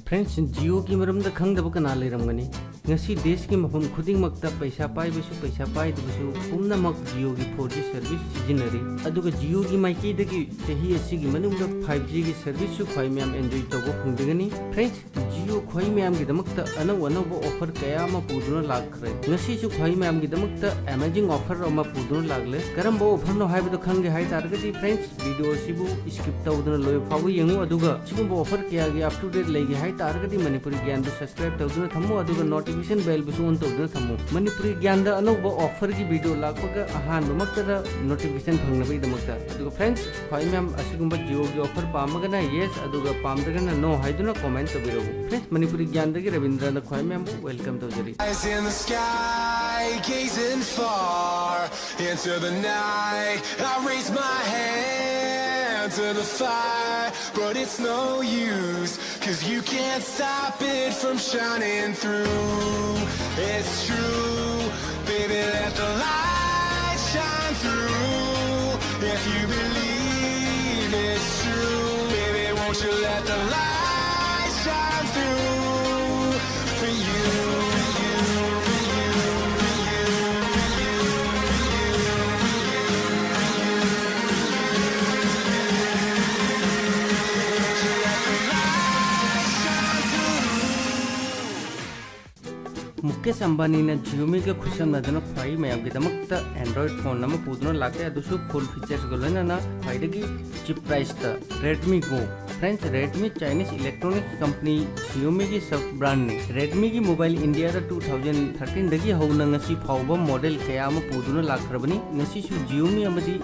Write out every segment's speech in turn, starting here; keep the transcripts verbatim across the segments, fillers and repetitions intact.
Friends, Jio ꯒꯤ ꯃꯔꯝꯗ ꯈꯪꯗꯕ ꯀꯅꯥ ꯂꯩꯔꯝꯒꯅꯤ? ꯉꯁꯤ ꯗꯦꯁꯀꯤ ꯃꯐꯝ ꯈꯨꯗꯤꯡꯃꯛꯇ ꯄꯩꯁꯥ ꯄꯥꯏꯕꯁꯨ ꯄꯩꯁꯥ ꯄꯥꯏꯗꯕꯁꯨ ꯄꯨꯝꯅꯃꯛ Jio ꯒꯤ four G service ꯁꯤꯖꯤꯟꯅꯔꯤ꯫ ꯑꯗꯨꯒ Jio ꯒꯤ ꯃꯥꯏꯀꯩꯗꯒꯤ ꯆꯍꯤ ꯑꯁꯤꯒꯤ ꯃꯅꯨꯡꯗ five G ꯒꯤ service ꯁꯨ ꯈ꯭ꯋꯥꯏ ꯃꯌꯥꯝ enjoy ꯇꯧꯕ ꯐꯪꯕꯤꯒꯅꯤ꯫ Friends, Jio ꯈ꯭ꯋꯥꯏ ꯃꯌꯥꯝꯒꯤꯗꯃꯛꯇ ꯑꯅꯧ ꯑꯅꯧꯕ offer ꯀꯌꯥ ꯑꯃ ꯄꯨꯗꯨꯅ ꯂꯥꯛꯈ꯭ꯔꯦ꯫ ꯉꯁꯤꯁꯨ ꯈ꯭ꯋꯥꯏ ꯃꯌꯥꯝꯒꯤꯗꯃꯛꯇ amazing offer ꯑꯃ ꯄꯨꯗꯨꯅ ꯂꯥꯛꯂꯦ꯫ ꯀꯔꯝꯕ offer ꯅꯣ ꯍꯥꯏꯕꯗꯨ ꯈꯪꯒꯦ ꯍꯥꯏ ꯇꯥꯔꯒꯗꯤ, friends, video ꯑꯁꯤꯕꯨ skip ꯇꯧꯗꯅ ꯂꯣꯏꯕ ꯐꯥꯎꯕ ꯌꯦꯡꯉꯨ꯫ ꯑꯗꯨꯒ ꯁꯤꯒꯨꯝꯕ offer ꯀꯌꯥꯒꯤ up to date ꯂꯩꯒꯦ ꯍꯥꯏ ꯇꯥꯔꯒꯗꯤ, ꯃꯅꯤꯄꯨꯔꯤ ꯒ꯭ꯌꯥꯟꯕꯨ subscribe ꯇꯧꯗꯨꯅ ꯊꯝꯃꯨ, ꯑꯗꯨꯒ notification bell ꯕꯨꯁꯨ on ꯇꯧꯗꯨꯅ ꯊꯝꯃꯨ꯫ ꯃꯅꯤꯄꯨꯔꯤ ꯒ꯭ꯌꯥꯟꯗ ꯑꯅꯧꯕ offer ꯒꯤ video ꯂꯥꯛꯄꯒ ꯑꯍꯥꯟꯕꯃꯛꯇꯗ notification ꯐꯪꯅꯕꯒꯤꯗꯃꯛꯇ꯫ ꯑꯗꯨꯒ friends, ꯈ꯭ꯋꯥꯏ ꯃꯌꯥꯝ ꯑꯁꯤꯒꯨꯝꯕ Jio ꯒꯤ offer ꯄꯥꯝꯃꯒꯅ yes, ꯑꯗꯨꯒ ꯄꯥꯝꯗ꯭ꯔꯒꯅ no ꯍꯥꯏꯗꯨꯅ comment ꯇꯧꯕꯤꯔꯛꯎ꯫ Friends, ꯃꯅꯤꯄꯨꯔꯤ ꯒ꯭ꯌꯥꯟꯗꯒꯤ ꯔꯕꯤꯟꯗ꯭ꯔꯅ ꯈ꯭ꯋꯥꯏ ꯃꯌꯥꯝꯕꯨ welcome ꯇꯧꯖꯔꯤ꯫ Eyes in the sky, gazing far into the night. I raise my hand to the fire, but it's no use, 'cause you can't stop it from shining through. It's true, baby, let the light shine through. If you believe it's true, baby, won't you let the light shine through for you, for you, for you, for you, for you, for you, for you, for you, for you. Won't you let the light shine through? Mukesh ꯑꯝꯕꯥꯅꯤꯅ Xiaomi ꯒ ꯈꯨꯠꯁꯝꯅꯗꯨꯅ ꯈ꯭ꯋꯥꯏ ꯃꯌꯥꯝꯒꯤꯗꯃꯛꯇ Android phone ꯑꯃ ꯄꯨꯗꯨꯅ ꯂꯥꯛꯂꯦ, ꯑꯗꯨꯁꯨ full features ꯒ ꯂꯣꯏꯅꯅ ꯈ꯭ꯋꯥꯏꯗꯒꯤ cheap price ꯇ Redmi Go꯫ Friends, Redmi Chinese electronics company Xiaomi ꯒꯤ sub brand ꯅꯤ꯫ Redmi ꯒꯤ mobile India ꯗ two thousand thirteen ꯗꯒꯤ ꯍꯧꯅ ꯉꯁꯤ ꯐꯥꯎꯕ model ꯀꯌꯥ ꯑꯃ ꯄꯨꯗꯨꯅ ꯂꯥꯛꯈ꯭ꯔꯕꯅꯤ꯫ ꯉꯁꯤꯁꯨ Xiaomi ꯑꯃꯗꯤ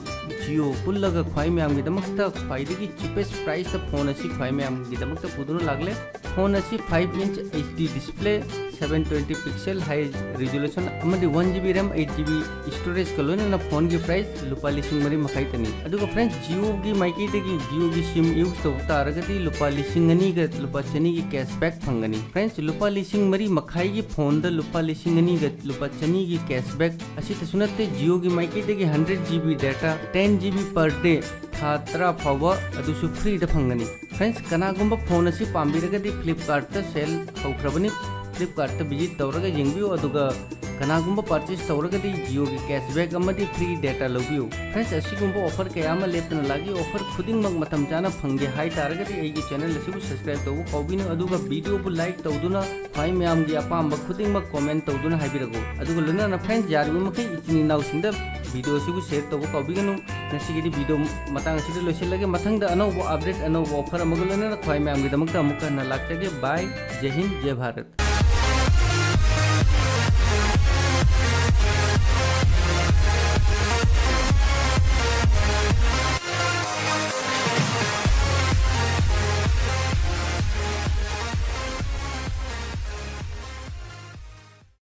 Jio ꯄꯨꯜꯂꯒ ꯈ꯭ꯋꯥꯏ ꯃꯌꯥꯝꯒꯤꯗꯃꯛꯇ ꯈ꯭ꯋꯥꯏꯗꯒꯤ cheapest price ꯇ phone ꯑꯁꯤ ꯈ꯭ꯋꯥꯏ ꯃꯌꯥꯝꯒꯤꯗꯃꯛꯇ ꯄꯨꯗꯨꯅ ꯂꯥꯛꯂꯦ꯫ Phone ꯑꯁꯤ five inch H D display, seven twenty pixel high resolution ꯑꯃꯗꯤ one GB RAM, eight GB storage ꯀ ꯂꯣꯏꯅꯅ phone ꯒꯤ price ꯂꯨꯄꯥ ꯂꯤꯁꯤꯡ ꯃꯔꯤ ꯃꯈꯥꯏ ꯇꯅꯤ꯫ ꯑꯗꯨꯒ friends, Jio ꯒꯤ ꯃꯥꯏꯀꯩꯗꯒꯤ Jio ꯒꯤ SIM use ꯇꯧꯕ ꯇꯥꯔꯒꯗꯤ ꯂꯨꯄꯥ ꯂꯤꯁꯤꯡ ꯑꯅꯤꯒ ꯂꯨꯄꯥ ꯆꯅꯤꯒꯤ cashback ꯐꯪꯒꯅꯤ꯫ Friends, ꯂꯨꯄꯥ ꯂꯤꯁꯤꯡ ꯃꯔꯤ ꯃꯈꯥꯏꯒꯤ phone ꯗ ꯂꯨꯄꯥ ꯂꯤꯁꯤꯡ ꯑꯅꯤꯒ ꯂꯨꯄꯥ ꯆꯅꯤꯒꯤ cashback ꯑꯁꯤꯇꯁꯨ ꯅꯠꯇꯦ, Jio ꯒꯤ ꯃꯥꯏꯀꯩꯗꯒꯤ hundred GB data, ten G B per day, ꯊꯥ ꯇꯔꯥ ꯐꯥꯎꯕ, ꯑꯗꯨꯁꯨ free ꯗ ꯐꯪꯒꯅꯤ꯫ Friends, ꯀꯅꯥꯒꯨꯝꯕ phone ꯑꯁꯤ ꯄꯥꯝꯕꯤꯔꯒꯗꯤ Flipkart ꯇ sale ꯍꯧꯈ꯭ꯔꯕꯅꯤ, Flipkart ꯇ visit ꯇꯧꯔꯒ ꯌꯦꯡꯕꯤꯌꯨ, ꯑꯗꯨꯒ ꯀꯅꯥꯒꯨꯝꯕ purchase ꯇꯧꯔꯒꯗꯤ Jio ꯒꯤ cashback ꯑꯃꯗꯤ free data ꯂꯧꯕꯤꯌꯨ꯫ Friends, ꯑꯁꯤꯒꯨꯝꯕ offer ꯀꯌꯥ ꯑꯃ ꯂꯦꯞꯇꯅ ꯂꯥꯛꯂꯤ꯫ Offer ꯈꯨꯗꯤꯡꯃꯛ ꯃꯇꯝ ꯆꯥꯅ ꯐꯪꯒꯦ ꯍꯥꯏ ꯇꯥꯔꯒꯗꯤ ꯑꯩꯒꯤ channel ꯑꯁꯤꯕꯨ subscribe ꯇꯧꯕ ꯀꯥꯎꯕꯤꯅꯨ, ꯑꯗꯨꯒ video ꯕꯨ like ꯇꯧꯗꯨꯅ ꯈ꯭ꯋꯥꯏ ꯃꯌꯥꯝꯒꯤ ꯑꯄꯥꯝꯕ ꯈꯨꯗꯤꯡꯃꯛ comment ꯇꯧꯗꯨꯅ ꯍꯥꯏꯕꯤꯔꯛꯎ꯫ ꯑꯗꯨꯒ ꯂꯣꯏꯅꯅ friends, ꯌꯥꯔꯤꯕ ꯃꯈꯩ ꯏꯆꯤꯟ ꯏꯅꯥꯎꯁꯤꯡꯗ video ꯑꯁꯤꯕꯨ share ꯇꯧꯕ ꯀꯥꯎꯕꯤꯒꯅꯨ꯫ ꯉꯁꯤꯒꯤꯗꯤ video ꯃꯇꯥꯡ ꯑꯁꯤꯗ ꯂꯣꯏꯁꯤꯜꯂꯒꯦ꯫ ꯃꯊꯪꯗ ꯑꯅꯧꯕ update, ꯑꯅꯧꯕ offer ꯑꯃꯒ ꯂꯣꯏꯅꯅ ꯈ꯭ꯋꯥꯏ ꯃꯌꯥꯝꯒꯤꯗꯃꯛꯇ ꯑꯃꯨꯛꯀ ꯍꯟꯅ ꯂꯥꯛꯆꯒꯦ꯫ Bye, ꯖꯩ ꯍꯤꯟꯗ, ꯖꯩ ꯚꯥꯔꯠ꯫